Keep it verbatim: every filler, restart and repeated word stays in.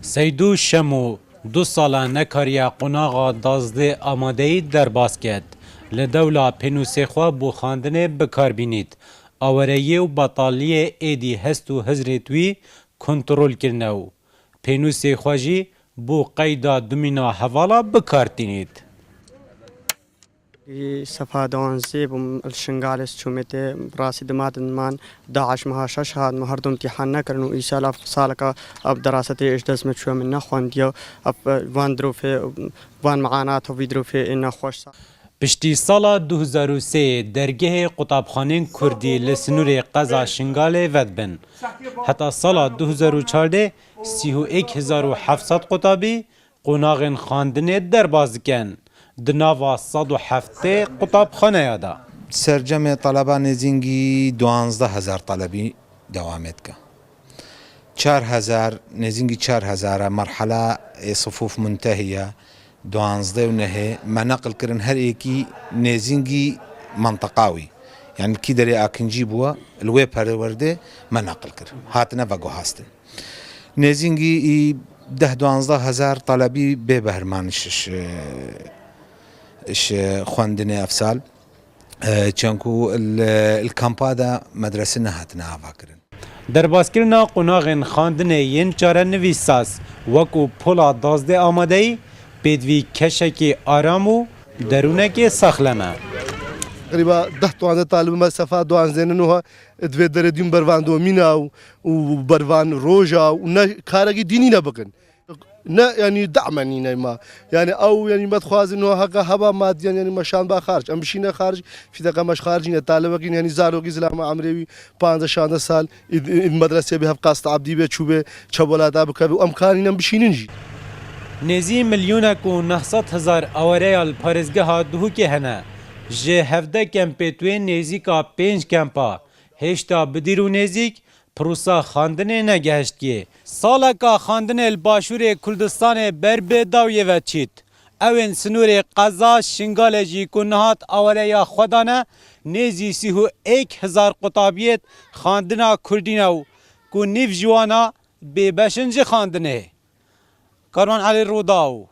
Seydû Şemo du sala nekariye qonaxa dazdê amadeyî derbas ket. Li dewla pênûsê xwe bo xandinê bi kar bînît. Awereyê û betaliyê êdî hest û hizrêt wî kontrol kirine û pênûsê xwe jî bo qeyda dumîna hevala bi kar tînît. Sefa dewanzê bûm li Şingalê çûmê tê. Rastî dimatin man DAIŞ meha şeş hat, me her du imtîhan nekirin û îsal ev saleka ev derasetê ji dest me çûye, min nexwendiye. Ev, van dirofê, van meanat û vî dirofê ê nexweş. Piştî sala du hezar û sê dergehê qutabxanên kurdî li sinûrê qeza Şingalê vedibin. Heta sala du hezar û çardeh sî û êk hezar û heft sed qutabî qonaxên xandinê derbas dikin. Di nava sed û heftê qutabxaneya de. Sercemê teleba nêzîngî duwazdeh hezar telebî dewamê dike. Çar hezar, nêzîngî çar hezar e, merhela ê sifûf muntehî ye, duwazdeh û nehê me neqil kirin, her êkî nêzîngî menteqa wî. Yani kî derê akincî bûye, li wê perwerdê me neqil kir. Hatine veguhastin. Nêzîngî î deh duwazdeh hezar telebî bê behrman ji, ji, ji xwendinê ev sal. E, çenku li, li kampa de medrese nehatine avakirin. Derbaskirina qonaxên xandinê yên çarenivîssaz wekû pola dazdê amadeyî pêdivî keşekî aram û derûnekê saxlem e. Qrîba deh duwazdeh talibê me sefa duwazdeh ne nuha divê derê dîn bervan domîna û, û bervan roja û ne karekî dînî ne bikin. Ne, yanî dame nîne ma. Yanî ew, yanî me dixwazin no heqa heba madiyan, yanî me şan ba xaric. Em bişîne xaric, fîteqa me ji xaric nîne, talebekî, yanî zarokî zilama emrê wî panzdeh şanzdeh sal, îd, îd medresê bê, hev qast ebdî bê, çûbê, çe welata bikeve, û em kanîn em bişînin jî. Nêzî milyonek û neh sed hezar awereya li parêzgeha Duhokê hene. Ji hevdeh kempê tuyê nêzîka pênc kempa, hêşta bi dîr û nêzîk, pirosa xandinê negehiştiye. Saleka xandinê li Başûrê Kurdistanê ber bi dawiyê ve çît. Ew ên sinûrê qeza Şingalê jî ku nihat awereya xwe dane, nêzî sî û êk hezar qutabiyêt xandina kurdî ne û ku nîv ji wana bêbeş in ji xandinê. Karwan Elî Rûdaw,